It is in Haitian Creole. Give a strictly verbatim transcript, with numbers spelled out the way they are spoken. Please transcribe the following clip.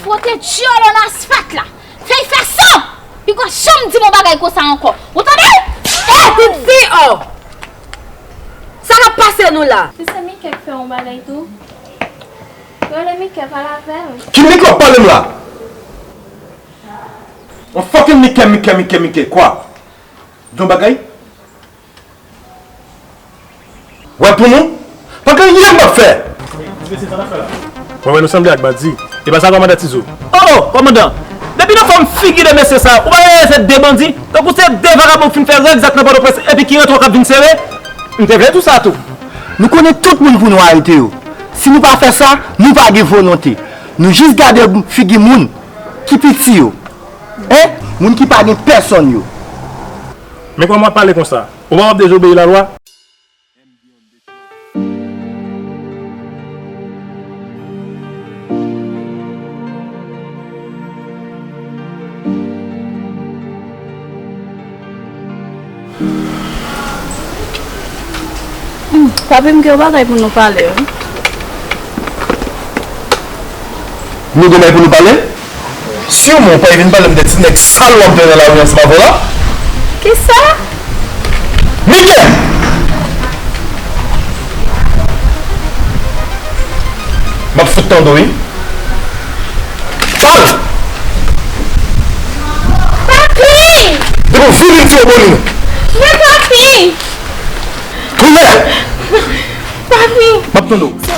Pote dyòl nan asfalt la. Fè l fè san. Piga janm di m yon bagay konsa ankò. Ou tande? Eh, Titi, oh! Sa k ap pase nou la? Si se Mike k fè yon bagay tou. Rele Mike, pale avè l. Ki Mike w ap pale m la? Yon fucking Mike, Mike, Mike, Mike, kwa? Di yon bagay? Wè pou nou? Pa gen anyen m p ap fè! Mwen wè nou sanble ak bandi. E pa sa kòmandan Tizo? Oh, kòmandan! Depi nan fòm figi de mesye sa, ou pa wè se de bandi? Tankou se de vagabon k fin fè règ zak nan Pòtoprens epi ki rantre w k ap vin sere? M te vle di w sa tou. Nou konnen tout moun pou nou arete yo. Si nou pa fè sa, nou pa gen volonte. Nou jis gade figi moun ki piti yo. Hein? Moun ki pa gen pèsonn yo. Men kòman w ap pale konsa? Ou pa w ap dezobeyi lalwa? Hmm, papi, m gen yon bagay pou nou pale, wi. Nou gen bagay pou nou pale? Siman, w pa vin pale m de ti nèg sal w ap jwenn nan lari ansanm avè w la? Kisa? Mike! M ap fout tande w, wi. Pale! Papi! Depi w vini, m tire boni nou. Men papi! Kounye a! Papi! M ap tande w.